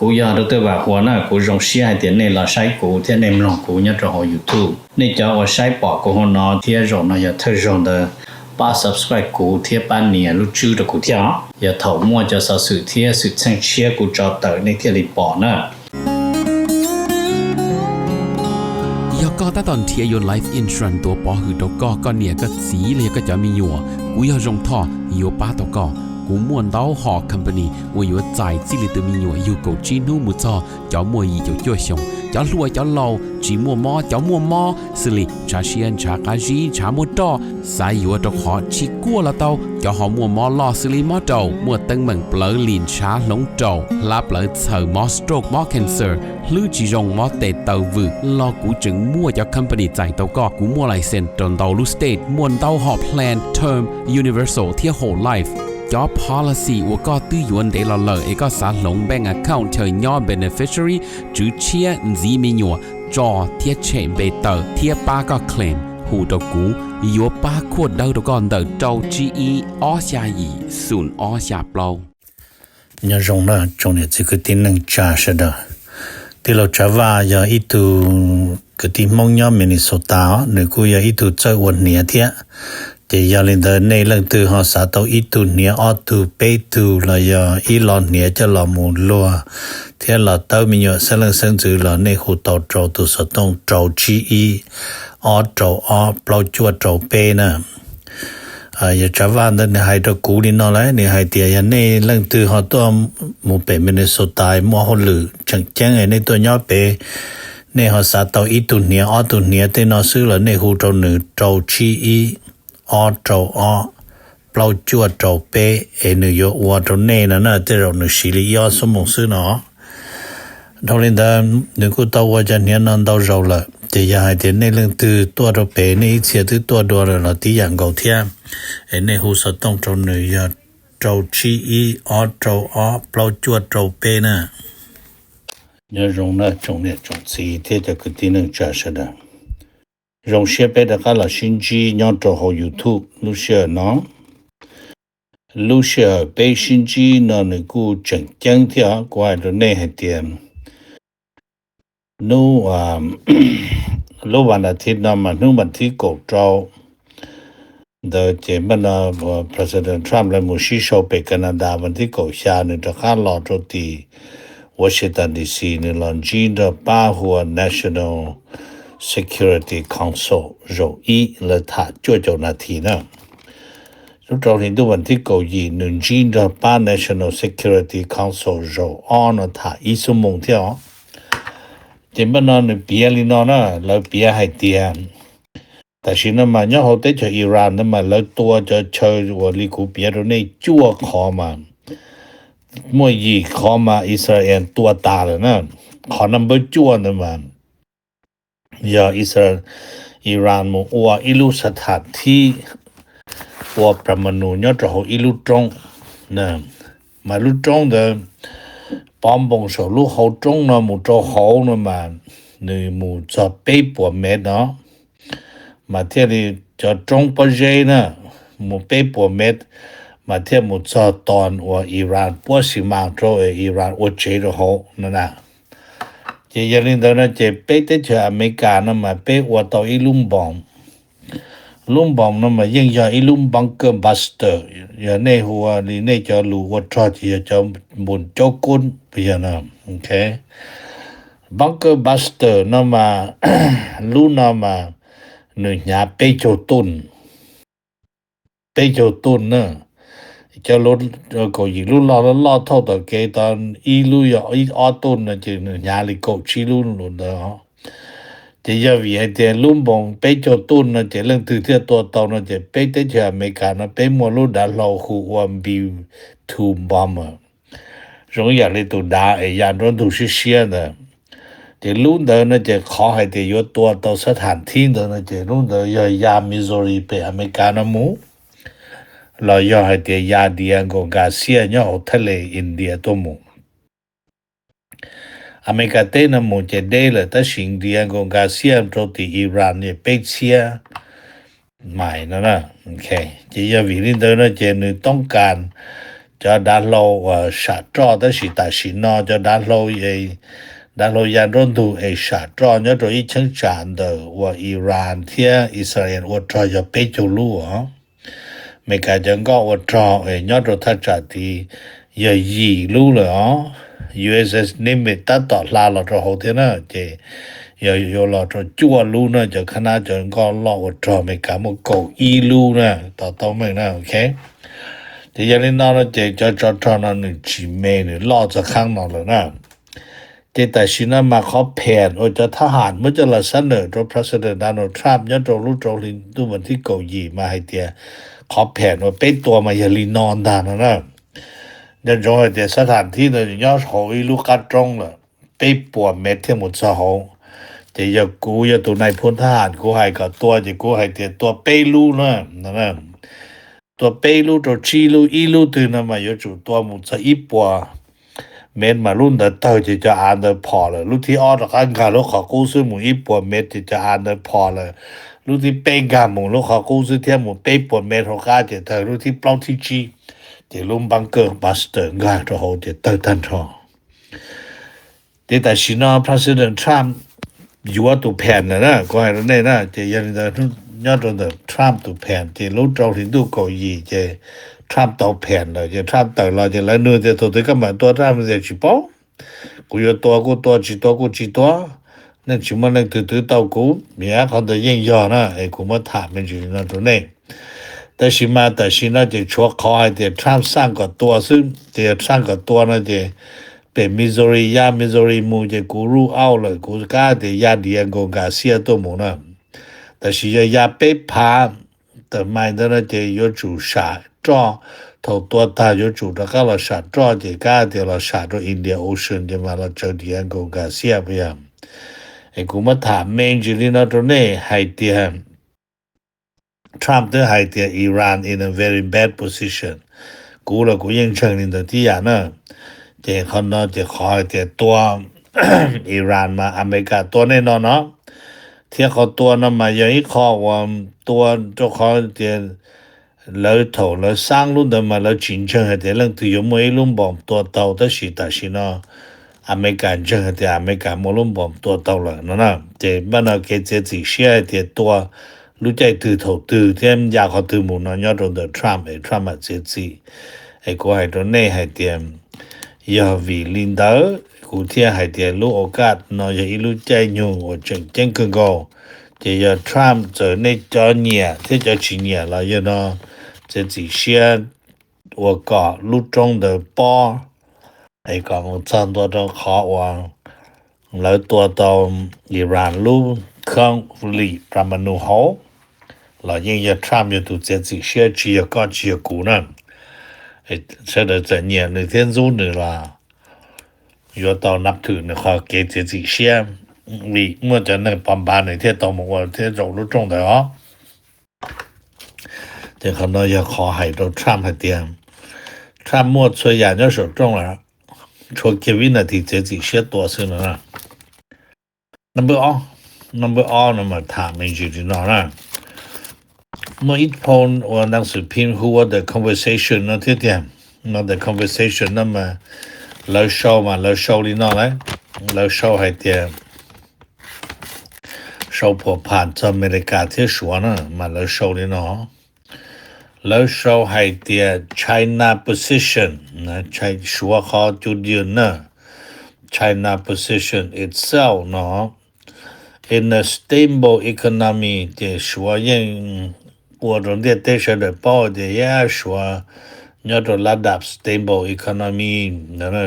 Kuv yog Dr. Vam Huas na, kuv zoo siab hais tias nej los saib kuv thiab nej mloog kuv nyob rau hauv YouTube. Nej cov uas saib pom kuv hauv no thiab zaum no yog thawj zaug ntawd, pab subscribe kuv thiab pab nias lub tswb rau kuv thiab os. Yog thaum muaj cov xov xwm thiab xwm txheej tshiab kuv tso tawm nej thiaj li pom na. Yog koj tab tom nrhiav yuav life insurance tuav pov hwm rau koj, koj niam koj txiv los yog koj cov me nyuam, kuv yog Zoo Thoj yuav pab tau koj. Kuv muaj ntau hom company uas yuav txais txij li tus me nyuam yug kaum tsib hnub mus txog cov muaj yim caum cuaj xyoos, cov hluas cov laus, tsis muaj mob cov muaj mob, xws li ntshav siab ntshav qab zib ntshav muaj roj, xav yuav rau qhov tsis kuaj los tau, cov ho muaj mob loj xws li mob raum, muaj teeb meem plawv lim ntshav hloov raum, hlab plawv txhaws, mob stroke mob cancer, hlwb tsis zoo mob tes taw vwm los kuv tseem muaj cov company txais tau koj. Kuv muaj license rau ntau lub state, muaj ntau hom plan term, universal thiab whole life. Cov policy uas koj twb yuav ntev los lawm es koj xav hloov bank account chaw nyob beneficiary, tswv tshiab, ntxiv me nyuam, tso thiab tshem npe tawm thiab pab koj claim, hu rau kuv, yuav pab khuaj dawb rau koj ntawm rau tsib ib ob xya yim xoom ob xya plaub. Nyob zoo na tsoom niam txiv kwv tij neej tsa sawv daws. Tij laug Tsav Vaj yog ib tug kwv tij Hmoob nyob Minnesota os, nws kuj yog ib tug txawj ua hniav thiab. Ces yog li ntawd nej leej twg ho xav tau ib tug hniav ob tug peb tug los yog ib lo hniav coj los mus luag thiab los tawb me nyuam xeeb leej xeeb ntxwv los nej hu tau rau tus xov tooj rau tsib ib ob rau ob plaub cuaj rau peb na. Yog Tsav Vaj ntawd nws hais rau kuv li no lawm, nws hais tias yog nej leej twg ho tuaj mus pem Minnesota muaj hauj lwm tseem ceeb nej tuaj nyob pem, nej ho xav tau ib tug hniav ob tug hniav tej no xwb los nej hu rau nws rau tsib ib ob rau ob plaub cuaj rau peb es nws yuav ua rau nej no na, tej zaum nws siv li ib ob xuab moos xwb no. Dhau li ntawd nws kuj tau ua cov hniav no ntau zaus lawm, ces yog hais tias nej leej twg tuaj rau pem nej ib txhia twb tuaj dua lawm los tib yam nkaus thiab, es nej hu xov tooj rau nws yog rau tsib ib ob rau ob plaub cuaj rau peb na. Nyob zoo na tsoom niam tsoom txiv thiab cov kwv tij neej tsa sawv daws. Zoo siab peb rov qab los sib ntsib nyob rau hauv YouTube lub sij hawm no. Lub sij hawm peb sib ntsib no nws kuj tseem ceeb thiab, kuv hais rau nej hais tias hnub, lub vas as thiv no mas hnub vas thib kaum rau ntawd ces npaj no President Trump lawv mus sib sau pem Canada, vas thib kaum xya nws rov qab los rau tim Washington D C, nws los ntsib nrog pab hu ua National Security Council zaum ib, lawv tham cuaj caum nas this na. Lub rau hli ntuj vas thib kaum yim nws ntsib nrog pab National Security Council zaum ob no tham ib xuab moos thiab os. Ces npaj no nws piav li no na, lawv piav hais tias tam sim no mas nyob hauv teb chaws Iran no mas lawv tua cov chaw uas li kuv piav rau nej cuaj qhov mas, muaj yim qhov mas Israel tua tas lawm na. Qhov no npawb cuaj ntawd mas yog Israel, Iran mus ua ib lub xab tham thib ua pramanu nyob rau hauv ib lub roob, mas lub roob ntawd pov npoos saum lub hauv roob no mus rau hauv no mas nws mus txog peb puas mev no, mas thiaj li cov roob pob zeb na mus peb puas mev, mas thiaj mus txog ton uas Iran puab xi mas rau es Iran ua tsev rau hauv no na. Ces yog li ntawd no ces peb teb chaws Amelikas no mas peb ua tau ib lub npoos. Lub npoos no mas yeej yog ib lub bunker buster, yog nej hu ua li nej cov lus ua rog ces yog cov npus caub kub yog no. Bunker buster no mas lub no mas nws hnyav peb caug tun, peb caug tun na. Cov kaum yim lub loj loj thauj tom kev tod ib lub yog ib ob tun no ces nws hnyav li kaum tsib lub ntawd. Ces yog vim hais tias lub npoos peb caug tun no ces leej twg thiaj tua tau no ces peb teb chaws Amelikas no peb muaj lub dav hlau hu ua B two bomber, zoo ib yam li tus dav es ya nruab ntug siab siab ntawd. Ces lub ntawd no ces qhov hais tias yuav tua tau xab tham thib ntawd no ces lub ntawd yog ya Missouri pem Amelikas no mus, los yog hais tias ya Diego Garcia nyob hauv thaj les India tuaj mus. Amelikas teb no mus ces deb lawm tab sis Diego Garcia rau tim Iran peb txhiab mais no. Ces yog vim li ntawd no ces nws toob kas cov dav hlau uas sam roj, tab sis tam sim no cov dav hlau, dav hlau ya nruab ntug es sam roj nyob rau ib cheeb tsam ntawm uas Iran thiab Israel ua rog yog peb caug lub os. Amelikas cov nkoj ua rog es nyob rau thaj tsam tid yog yim lub lawm os. U S S Nimitz tab tom hla los rau hauv thiab na, ces yog yuav los rau cuaj lub na, cov khab nab cov nkoj loj ua rog Amelikas muaj kaum ib lub na, to taub meej na, ok. Ces yog li no no ces cov tsov rog no nws tsis me, nws loj txog qhov no lawm na. Ces tam sim no mas qhov phees uas cov thab ham muab coj los xab nawm rau President Donald Trump nyob rau lub rau hli ntuj vas thib kaum yim mas hais tias qhov phees uas peb tua mas yog li no ntag no na. Nco ntsoov hais tias xab tham thib ntawd nyob hauv ib lub qab roob lawm, peb puas mev thiaj mus txog hauv. Ces yog kuv yog tus nais phoo thab ham kuv hais kom tua ces kuv hais tias tua peb lub na, tua peb lub rau tsib lub, ib lub twg no mas yuav tsum tua mus txog ib puas mev mas lub ntawd tawg ces cov av ntawd phom lawm. Lub thib ob rov qab nkag lub qhov qub xwb mus ib puas mev ces cov av ntawd phom lawm. Lub thib peb nkag mus lub qhov qub xwb thiab mus peb puas mev hauv qab ces tawg. Lub thib plaub thib tsib ces lub bunker buster nkag rau hauv ces tawg tag nrho. Ces tam sim no President Trump yuav tus phees lawm na, kuv hais rau nej na, ces yog li ntawd nyob rau ntawm Trump tus phees ces lub rau hli ntuj kaum yim ces Trump tau phees lawm ces Trump tawm los ces lawv nug tias tus twg koj mam tua, Trump tias tsis paub, kuv yuav tua kuj tua, tsis tua kuj tsis tua, nej tsis muaj leej twg twv tau kuv. Qhov ntawd yeej yog na, es kuv muab tham me ntsis li no rau nej. Tab sis mas tam sim no ces tshuav qhov hais tias Trump xaj kom tua xwb, ces yog Trump kom tua no ces pem Missouri ya Missouri mus ces kuv rule out lawm, kuv kab tias ya Diego Garcia tuaj mus na. Tab sis yog ya peb phav tawm mais ntawd no ces yuav tsum sam roj, thaum tua tag yuav tsum rov qab los sam roj ces kab tias los sam rau India Ocean ces mas los tsawv Diego Garcia puas yog? Es kuv muab tham me ntsis li no rau nej hais tias Trump twb hais tias Iran in a very bad position. Kuv los kuv yeej ntseeg li ntawd tib yam na. Ces qhov no ces qhov hais tias tua Iran mas Amelikas tua nej no no, thiab qhov tua no mas yog ib qho uas tua rau qhov tias lawv thaum lawv xaab lub ntawd mas lawv tsis ntseeg hais tias leej twg yuav muaj ib lub npom tua tau, tab sis tam sim no Amelikas ntseeg hais tias Amelikas muaj lub npom tua tau lawm no na. Ces npaj no kev txiav txim siab hais tias tua lub caij twg thaum twg thiab ya qhov twg mus no nyob rau ntawm Trump es Trump mam txiav txim. Es kuv hais rau nej hais tias yog vim li ntawd kuv thiaj hais tias lub OCAD no yog ib lub caij nyoog uas tseem ceeb kawg nkaus. Ces yog Trump txawm nej cov nyiam thiab cov tsis nyiam los yog no txiav txim siab ua kom lub roob ntawd pob, es kom mus txog ntua rau qhov uas lawv tua tau Iran lub khoob lim Ramanu hauv los yeej yog Trump yog tus txiav txim siab, tsis yog koj tsis yog kuv na. Sawv daws txawm nyiam nws thiab ntxub nws los yuav tau nab thwm nws qhov kev txiav txim siab, vim muaj cov neeg pov npav nws thiaj tau mus ua thiab zaum lub rooj ntawd os. Ces qhov no yog qhov hais rau Trump hais tias Trump muaj txhua yam nyob saum rooj lawm, tshuav kiag vib nas this txiav txim siab tua xwb no. Number ob, number ob no mas tham me ntsis li no na. Muaj ib phau ua naj xwm phim hu ua The Conversation no thiab tiag. No The Conversation no mas lawv sau mas lawv sau li no lawm. Lawv sau hais tias sau phuam pham txog Amelikas thiab Suav na mas lawv sau li no. Lawv sau hais tias China position, Suav qhov cu ywm na, China position itself no, in a stable economy ces Suav yeej ua rau ntiaj teb sawv daws paub tias yab Suav nyob rau lab dab stable economy,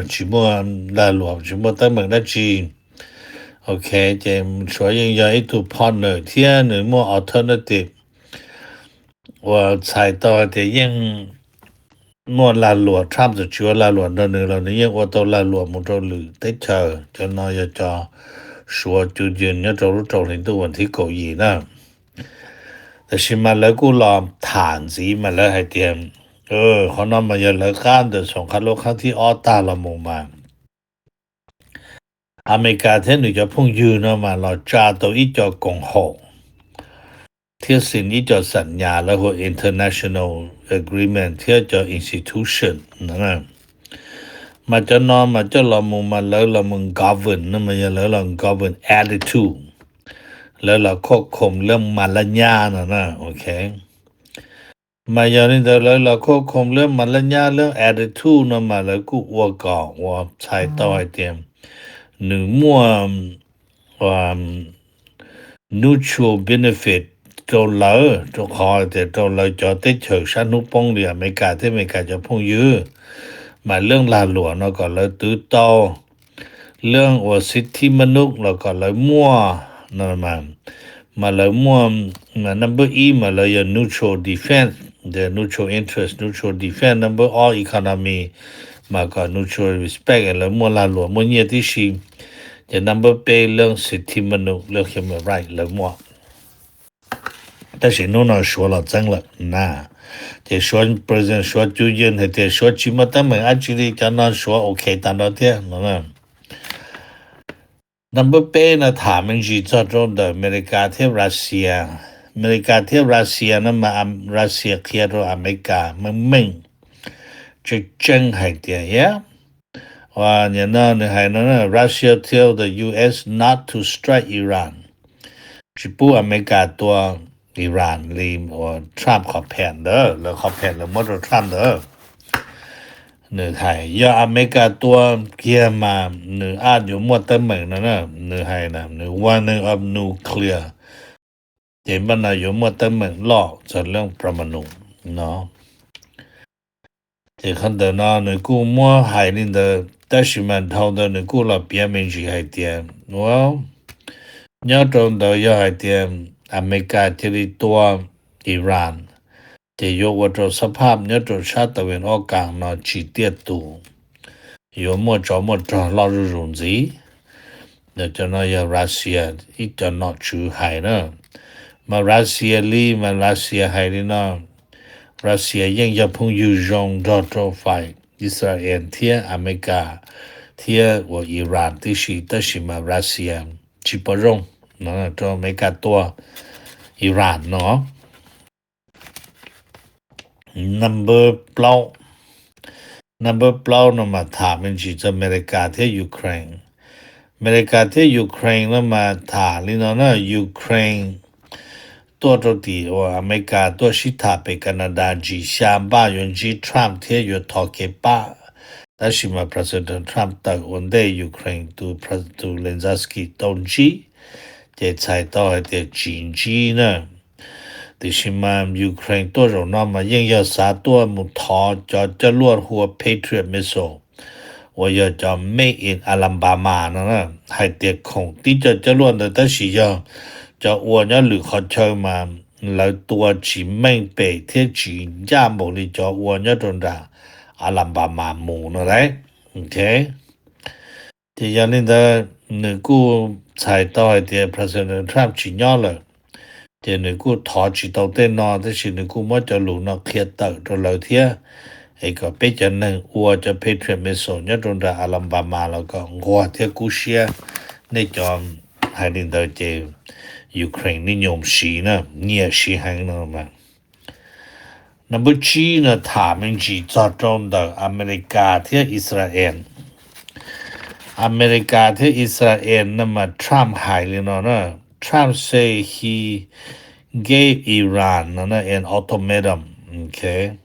tsis muaj lag luam tsis muaj teeb meem dab tsi. Ok, ces Suav yeej yog ib tug partner thiab nws muaj alternative uas txhais tau hais tias yeej muaj lag luam, Trump txawm tsis ua lag luam nrog nws los nws yeej ua tau lag luam mus rau lwm teb chaws. Cov no yog cov Suav cu ywm nyob rau lub rau hli ntuj vas thib kaum yim na. Tab sis mas lawv kuj los tham ntxiv mas lawv hais tias qhov no mas yog lawv qab ntawm xoom qhab lub qhab thib ob tag los mus mas Amelikas thiab nws cov phooj ywg no mas los tsa tau ib co koom haum thiab xim ib co xam nyas lawv hu ua international agreement thiab cov institution no na. Mas cov no mas coj los mus mas lawv los mus govern no mas yog lawv los govern attitude, lawv los khoj khom lab mas laj nyab no na, ok. Mas yog li ntawd lawv los khoj khom lab mas laj nyab lab attitude no mas lawv kuj ua kom ua txhais tau hais tias nws muaj mutual benefit rau lawv, rau qhov tias rau lawv cov teb chaws sab hnub poob li Amelikas thiab Amelikas cov phooj ywg, mas lab lag luam no kom lawv twv tau, lab uas xib thib mab nub los kom lawv muaj no mas, mas lawv muaj, mas number ib mas lawv yog neutral defense, the neutral interest, neutral defense, number ob economy, mas kom neutral respect lawv muaj lag luam muaj nyiaj tib si, ces number peb lab xib thib mab nub lab human right lawv muaj. Tab sis hnub no Suav los txeeb lawm na, ces Suav president Suav cub yeej hais tias Suav tsis muaj teeb meem dab tsi li, cov no Suav ok tag nrho thiab no. Number peb no tham me ntsis txog rau ntawm Amelikas thiab Russia. Amelikas thiab Russia no mas Russia qhia rau Amelikas meej meej tseeb tseeb hais tias, yeah, nim no nws hais no, Russia tell the U S not to strike Iran, tsis pub Amelikas tua Iran li uas Trump qhov pheem ntawd, lawv qhov pheem lawv muab rau Trump ntawd. Nws hais yog Amelikas tua kiag mas nws a yuav muaj teeb meem no na, nws hais na, nws warning of nuclear, ces npaj no yuav muaj teeb meem loj txog leej pramanu no. Ces qhov ntawm no nws kuj muab hais li ntawd, tab sis mas dhau ntawd nws kuj los piav me ntsis hais tias, ua, nyob rau ntawd yog hais tias Amelikas cia li tua Iran, ces yuav ua rau xab phaj nyob rau sab tav ven ob kaas no tsis tiaj tus, yuav muaj tsov muaj rog loj zuj zus ntxiv. Cov no yog Russia ib co nom tswv hais na. Mas Russia li, mas Russia hais li no, Russia yeej yog phooj ywg zoo nrog rau fais Israel thiab Amelikas thiab uas Iran tib si, tab sis mas Russia tsis pom zoo no rau Amelikas tua Iran no. Number plaub, number plaub no mas tham me ntsis txog Amelikas thiab Ukraine. Amelikas thiab Ukraine no mas tham li no na, Ukraine tuaj rau tim uas Amelikas tuaj sib tham pem Canada ntsis xya npaj yuav ntsib Trump thiab yuav thov kev pab, tab sis mas President Trump tawm ua ntej Ukraine tus, tus Zelensky tau ntsib, ces txhais tau hais tias tsis ntsib na. Tiam sis mas Ukraine tuaj zaum no mas yeej yog xav tuaj mus thov cov coj luaj hu ua Patriot missile uas yog cov made in Alabama no na, hais tias khoom tib co coj luaj ntawd tab sis yog cov ua nyob lwm qhov chaw mas lawv tua tsis meej pem thiab tsis ncaj npaum li cov ua nyob rau nram Alabama mus no lauj. Ok, ces yog li ntawd nws kuj txhais tau hais tias President Trump tsis nyob lawm, ces nws kuj thov tsis tau tej no, tab sis nws kuj muab cov lus no qhia tawm rau lawv thiab, es kom peb cov neeg ua cov Patriot missile nyob rau nram Alabama los kom nquag thiab kub siab. Nej cov hais li ntawd ces Ukraine niaj nyoo siv na, nyiam siv heev no mas. Number tsib no tham me ntsis txog rau ntawm Amelikas thiab Israel. Amelikas thiab Israel no mas Trump hais li no na, Trump say he gave Iran no na an ultimatum. Ok,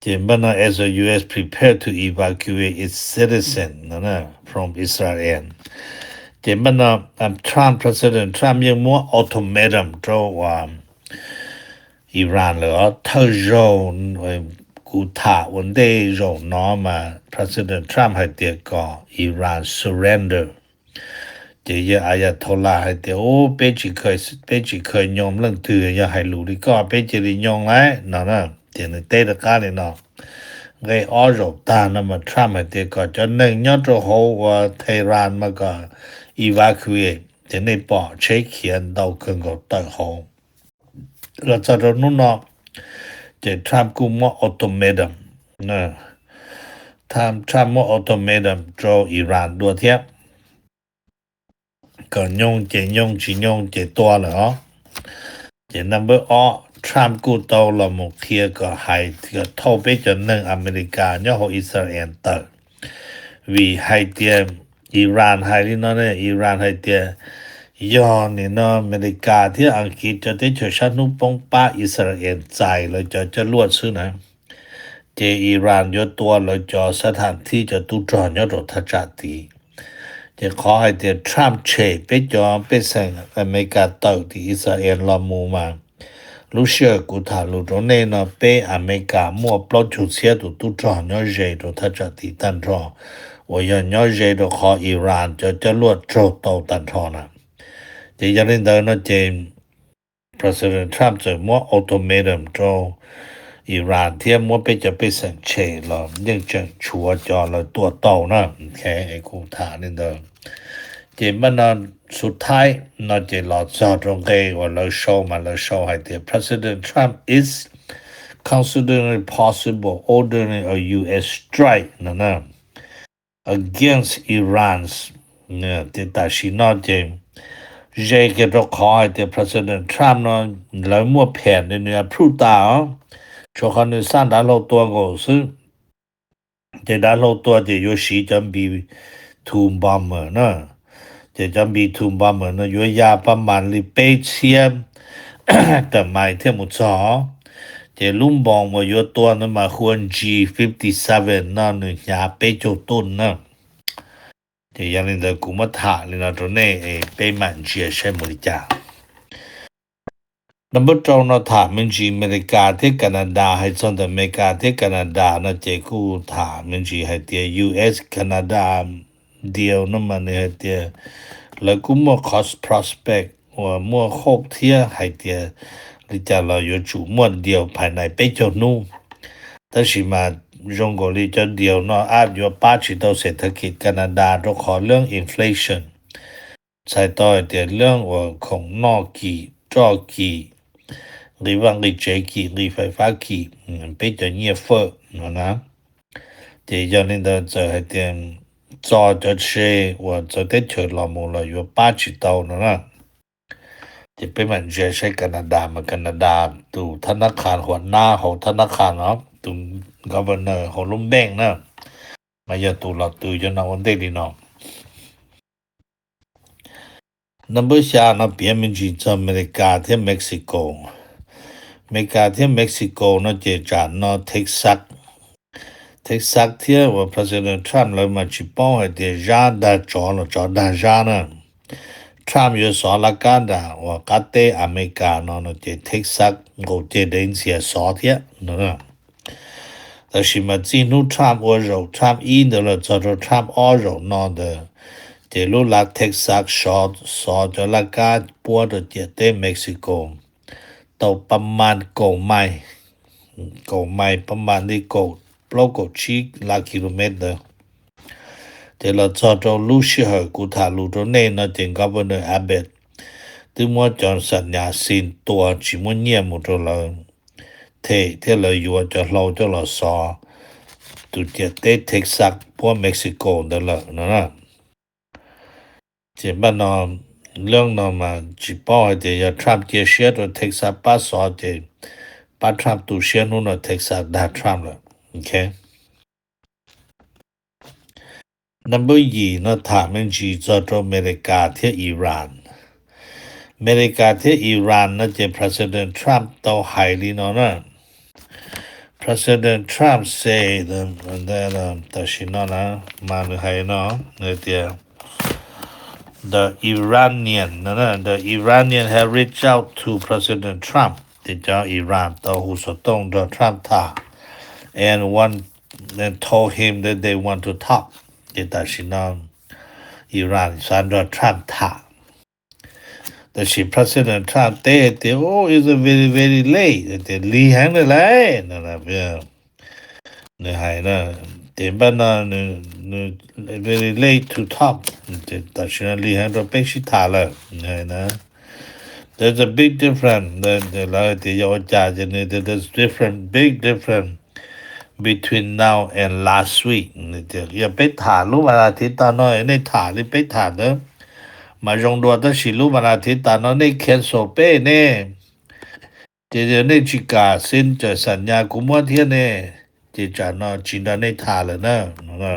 ces npaj no as the U S prepare to evacuate its citizen no na from Israel. Ces npaj no Trump, President Trump yeej muab ultimatum rau uas Iran lawm os. Thawj zaug kuv tham ua ntej zaum no mas President Trump hais tias kom Iran surrender. Ces yawg Ayatollah hais tias, u, peb tsis khaws, peb tsis khaws nyoo leej twg, yog hais lus li koj peb cia li nyoo lauj no na. Ces nws teb rov qab li no. Nqe ob zaum tag no mas Trump hais tias kom cov neeg nyob rau hauv uas Tehran mas kom evacuate, ces nej pom tsheb khiav ntau kawg nkaus tawm hauv. Los txog rau hnub no ces Trump kuj muab ultimatum, Trump muab ultimatum rau Iran dua thiab, kom nyoo ces nyoo, tsis nyoo ces tua lawm os. Ces number ob, Trump kuj tau los mus qhia kom hais kom thauj peb cov neeg Amelikas nyob hauv Israel tawm. Vim hais tias Iran hais li no ne, Iran hais tias yog nim no Amelikas thiab Askiv cov teb chaws sab hnub poob pab Israel txais lawv cov coj luaj xwb na, ces Iran yuav tua lawv cov xab thas thib cov tub rog nyob rau thaj tsam tid. Ces qhov hais tias Trump tshem peb cov pej xeem Amelikas tawm tim Israel los mus mas, lub sij hawm kuv tham lus rau nej no peb Amelikas muaj plaub caug txhiab tus tub rog nyob ze rau thaj tsam tid tag nrho, uas yog nyob ze rau qhov Iran cov coj luaj raug tau tag nrho na. Ces yog li ntawd no ces President Trump txawm muab ultimatum rau Iran thiab muab peb cov pej xeem tshem los yeej tseem tshuav cov lawv tua tau na. Kuv tham li ntawd. Ces npaj no xub thaib no ces los txog rau nqe uas lawv sau mas lawv sau hais tias President Trump is considering possible ordering a U S strike no na, against Iran. Ces tam sim no ces ze kiag rau qhov hais tias President Trump no lawv muaj phem li nws approve tas os, tsuas qhov nws xaj dav hlau tua nkaus xwb. Ces dav hlau tua ces yuav siv cov B two bomber na. Ces cov B two bomber no yuav ya pab mas li peb txhiab tawm mais thiaj mus txog. Ces lub npoos uas yuav tua ntawd mas hu ua G fifty seven no nws hnyav peb caug tun na. Ces yog li ntawd kuv muab tham li no rau nej es peb mam ntsia saib mus li cas. Nab npawb rau no tham me ntsis Amelikas thiab Canada, hais txog ntawm Amelikas thiab Canada no ces kuj tham me ntsis hais tias U S Canada deal no mas nws hais tias lawv kuj muaj qhov prospect uas muaj hope thiab hais tias li cas los yuav tsum muaj deal phais nais peb caug hnub. Tab sis mas zoo nkaus li cov deal no ab yuav pab tsis tau xev thab kis Canada rau qhov lub inflation, txhais tau hais tias lub uas khoom noj kim roj kim, nqi vaj nqi tsev kim, nqi fais fab kim, peb cov nyiaj fawm no na. Ces yog li ntawd txawm hais tias txo cov se uas txawv teb chaws los mus los yuav pab tsis tau no na. Ces peb mam ntsia saib Canada mas Canada tus thab nab qha huam nab hauv thab nab qha no, tus governor hauv lub npeej na, mas yog tus los tus yuav no ua ntej li no. Nab npawb xya no piav me ntsis txog Amelikas thiab Mexico. Amelikas thiab Mexico no ces tsam no Texas, Texas thiab uas President Trump lawv mas tsis paub hais tias zab dag tsov los tsov dag zab na. Trump yuav xov laj kab nram uas qab teb Amelikas no no ces Texas nqus ceg dev ntxias xov thiab no. Tab sis mas txij hnub Trump ua zaum Trump ib ntawd los txog rau Trump ob zaum no ntawd, ces lub lav Texas xov cov laj kab puab rau ciam teb Mexico tau pab maj kaum mais, kaum mais pab maj li kaum plaub kaum tsib lab kilomev ntawd. Ces los txog rau lub sij hawm kuv tham lus rau nej no ces Governor Abbott twb muab cov xam nyas xis tua tsis muab nyiaj mus rau lawv them thiab lawv yuav cov hlau coj los xov tus ciam teb Texas puab Mexico ntawd lawm no na. Ces npaj no, leej no mas tsis paub hais tias yog Trump cia siab rau Texas pab xov ces pab Trump tu siab hnub no Texas dag Trump lawm. Nab npawb yim no tham me ntsis txog rau Amelikas thiab Iran. Amelikas thiab Iran no ces President Trump tau hais li no na. President Trump said, tam sim no na, mas nws hais no, nws tias, the Iranian, the Iranian have reached out to President Trump. Ces cov Iran tau hu xov tooj nrog Trump tham and want and told him that they want to talk. Ces tam sim no Iran xav nrog Trump tham. Tab sis President Trump teb tias, oh, it's very, very late, tias lig heev lawm lauj. Nws hais na, ces npaj no nws, nws very late to talk, tam sim no lig heev rau peb sib tham lawm. Nws hais na, there's a big difference, lawv tias yog ua cas ces nws tias there's different, big difference between now and last week. Nws tias yog peb tham lub vas thib tas no nej tham li peb tham ntawd mas zoo dua, tab sis lub vas thib tas no nej cancel peb ne. Ces yog nej tsis kam xeeb cam xam nyas kuv muab thiab ne, ces tsam no tsis nrog nej tham lawm na.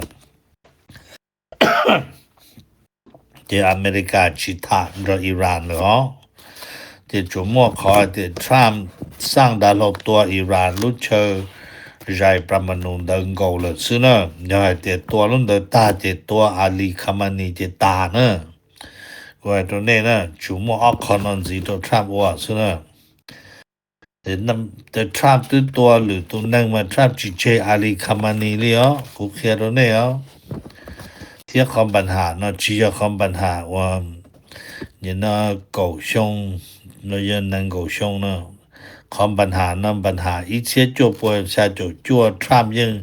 Ces Amelikas tsis tham nrog Iran lawm os. Ces tsuas muaj qhov hais tias Trump xaj dav hlau tua Iran lub chaw zais Pamanu ntawd nkaus lawm xwb na. Yog hais tias tua lub ntawd tag ces tua Ali Khamenei ces tag na. Kuv hais rau nej na, tsuas muaj ob qho no ntxiv rau Trump ua xwb na. Ces Trump twb tua lwm tus neeg mas Trump tsis tseg Ali Khamenei li os, kuv qhia rau nej os. Thiab qhov npa ham no tsis yog qhov npa ham uas kaum xyoo, no yog nees nkaum xyoo no. Qhov npa ham no npa ham ib txhiab cuaj pua xya caum cuaj Trump yeej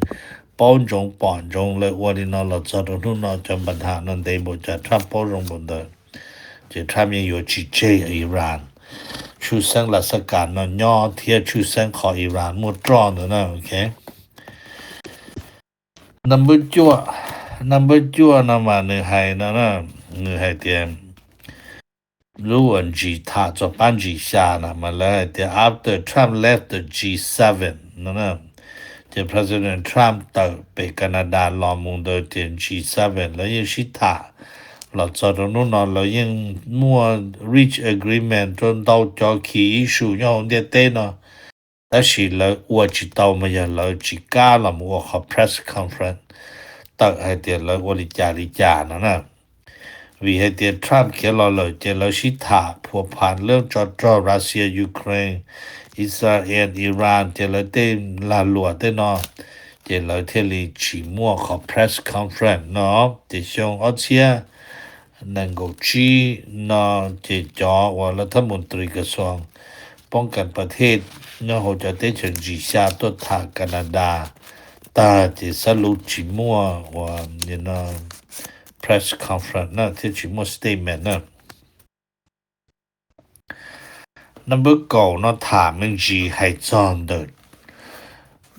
paub ntsoov pom ntsoov lawv ua li no los txog rau hnub no, cov npa ham no ntev npaum cas Trump paub zoo npaum ntawd. Ces Trump yeej yuav tsis tseg Iran. Tshwj xeeb las xab kas no nyob thiab tshwj xeeb qhov Iran muaj roj ntawd na. Number cuaj, number cuaj no mas nws hais no na, nws hais tias lub uas G tham txog pab G xya na mas lawv hais tias after Trump left the G seven no, ces President Trump tawm pem Canada los mus ntawd ces G seven lawv yeej sib tham los txog rau hnub no lawv yeej muaj reach agreement rau ntau cov key issue nyob hauv ntiaj teb no. Tab sis lawv ua tsis tau mas yog lawv tsis kam los mus ua qhov press conference tawm hais tias lawv ua li cas li cas no na. Vim hais tias Trump khiav los lawm ces lawv sib tham phua pha lub tsov rog Russia, Ukraine, Israel, Iran, ces lawv tej lag luam tej no, ces lawv thiaj li tsis muaj qhov press conference no. Ces xyoo ob txhiab nees nkaum tsib no ces cov uas lawv thab mus tris kas xoos poob kas pas thej nyob hauv cov teb chaws G xya tuaj tham Canada tag ces xab lub tsis muaj uas press conference na thiab tsis muaj statement na. Number kaum no tham me ntsis hais txog ntawm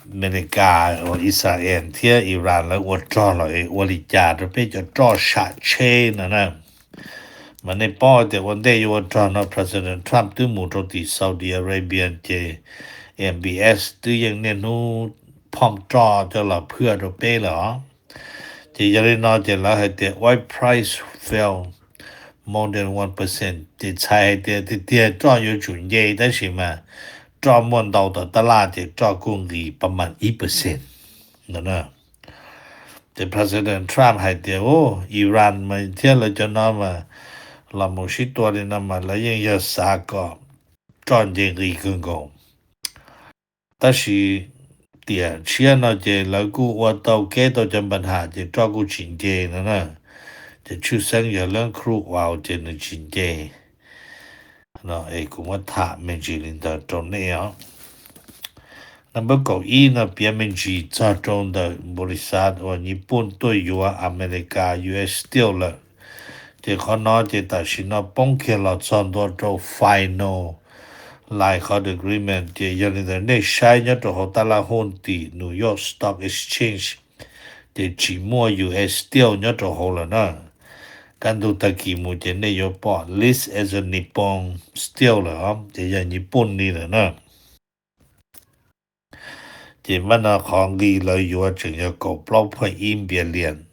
Amelikas uas Israel thiab Iran lawv ua rog los es ua li cas rau peb cov roj sam tsheb no na. Mas nej paub tias ua ntej yuav ua rog no President Trump twb mus rau tim Saudi Arabia ces M B S twb yeej niaj hnub phom roj coj los phwaj rau peb lawm os. Ces yog li no ces lawv hais tias oil price fell more than one percent, ces txhais hais tias tiag tiag roj yuav tsum nce tab sis mas roj muaj ntau tom tab laj ces roj kuj nqis pab mas ib percent no. Ces President Trump hais tias Iran mas thiab lawv cov no mas los mus sib tua li no mas lawv yeej yog xav kom roj nce nqis kawg nkaus. Tab sis tiam tshiab no ces lawv kuj ua tau kev tau cov npa ham ces roj kuj tsis nce no na. Ces tshwj xeeb yog lawv crude oil ces nws tsis nce. No es kuv muab tham me ntsis li ntawd rau nej os. Number kaum ib no piav me ntsis txog rau ntawm npaus lis xav uas Nyij Pooj tuaj yuav Amelikas U S Steel lawm. Ces qhov no ces tam sim no poob kiag los txog ntua rau final line qhov agreement ces yog li ntawd nej saib nyob rau hauv tab laj hooj tim New York Stock Exchange ces tsis muaj U S Steel nyob rau hauv lawm na. Kaj ntug tag kis mus ces nej yuav pom list as a Nippon Steel lawm os, ces yog Nyij Pooj li lawm na. Ces mas no qhov nqi lawv yuav tseem yog kaum plaub point ib billion.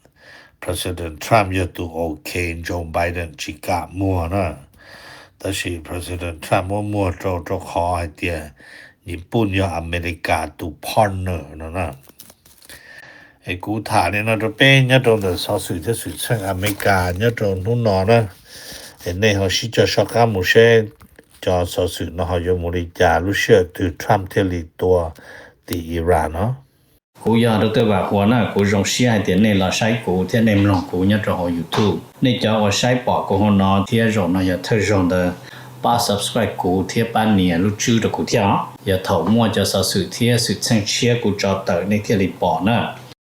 President Trump yog tus OK, Joe Biden tsis kam muag na. Tab sis President Trump muab muag rau rau qhov hais tias Nyij Pooj yog Amelikas tus partner no na. Es kuv tham li no rau peb nyob rau ntawm xov xwm thiab xwm txheej Amelikas nyob rau hnub no na. Es nej ho sib cog soj qab mus seb cov xov xwm no ho yuav mus li cas lub sij hawm twg Trump thiaj li tua tim Iran no. Kuv yog Doctor Vam Huas na, kuv zoo siab hais tias nej los saib kuv thiab nej mloog kuv nyob rau hauv YouTube. Nej cov uas saib pom kuv hauv no thiab zaum no yog thawj zaug ntawd, pab subscribe kuv thiab pab nias lub tswb rau kuv thiab os. Yog thaum muaj cov xov xwm thiab xwm txheej tshiab kuv tso tawm nej thiaj li pom na.